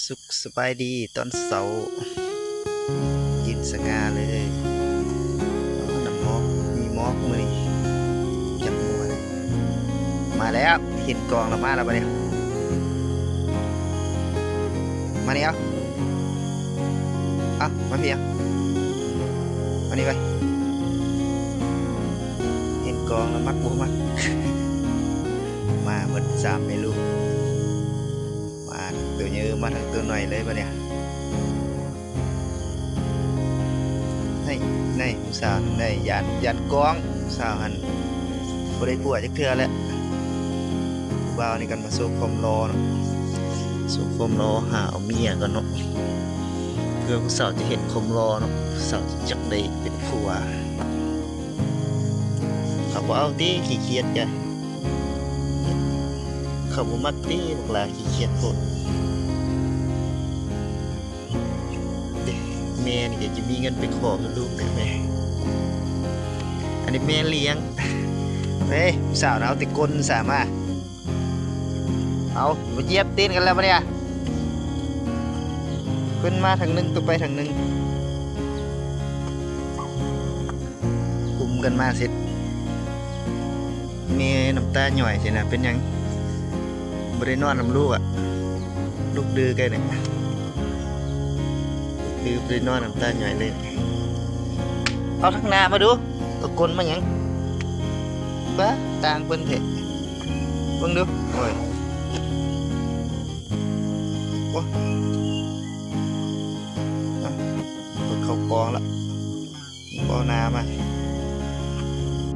ສຸກສະບາຍດີຕອນເຊົ້າ ຢືນສະຫງ່າເລີຍ. ໂອ້ ນ້ຳໝອກ ມີໝອກມື້ນີ້ ຈັກມົວເລີຍ. ມາແລ້ວ ເຫັນກອງແລ້ວ ມາແລ້ວບັດນີ້. ມານີ້ເອົາ ເອົາ ມາພີ້ເອົາ ມານີ້ໄປ. ເຫັນກອງແລ້ວມັກບໍ່ມັກ. ມາເບິດສາມແມ່ລູກ. ມາທັງໂຕໃຫຍ່ ມາທັງໂຕນ້ອຍເລີຍບັດນີ້. ໃນ ໃນຜູ້ສາວນັ້ນ ໃນ ຢ້ານ ຢ້ານກ້ອງ ຜູ້ສາວຫັ້ນ ບໍ່ໄດ້ປົວຈັກເທື່ອແຫຼະ. ຜູ້ບ່າວນີ້ກັນມາໂຊຄວາມຫຼໍ່ເນາະ ໂຊຄວາມຫຼໍ່ ຫາເອົາເມຍກ່ອນເນາະ ເພື່ອຜູ້ສາວຈະເຫັນຄວາມຫຼໍ່ເນາະ ຜູ້ສາວຈະຈັກໄດ້ເປັນຜົວ. ເຂົາບໍ່ເອົາຕິ ຂີ້ຄຽດກະ ເຂົາບໍ່ມັກຕິ ບັກຫຼ້າຂີ້ຄຽດໂພດ. ເດ້ ແມ່ນີ້ກະຈະມີເງິນໄປຂໍເງິນລູກເດ້ແມ່. ອັນນີ້ແມ່ລ້ຽງ. ເອີຍ ຜູ້ສາວນະ ເອົາແຕ່ກົ້ນສາມາ ເອົາ ມາຢຽບຕີນກັນແລ້ວບັດນີ້. ເພິ່ນມາທາງໜຶ່ງ ໂຕໄປທາງໜຶ່ງ ກຸມກັນມາເສັດ. ແມ່ນ້ຳຕາຍ້ອຍຊີ້ນະ ເປັນຫຍັງ ບໍ່ໄດ້ນອນນຳລູກອະ ລູກດື້ແກນີ້ ລູກດື້ ບໍ່ໄດ້ນອນ ນ້ຳຕາຍ້ອຍເລີຍ. ເອົາທາງໜ້າມາດູ ຕະໂກນມາຫຍັງ ບ້າ ຕ່າງເພິ່ນແທ້ ເບິ່ງດູ. ໂອ້ຍ ໂອ້ຍ ເຂົ້າກອງລະ ບໍ່ເອົາໜ້າມາ.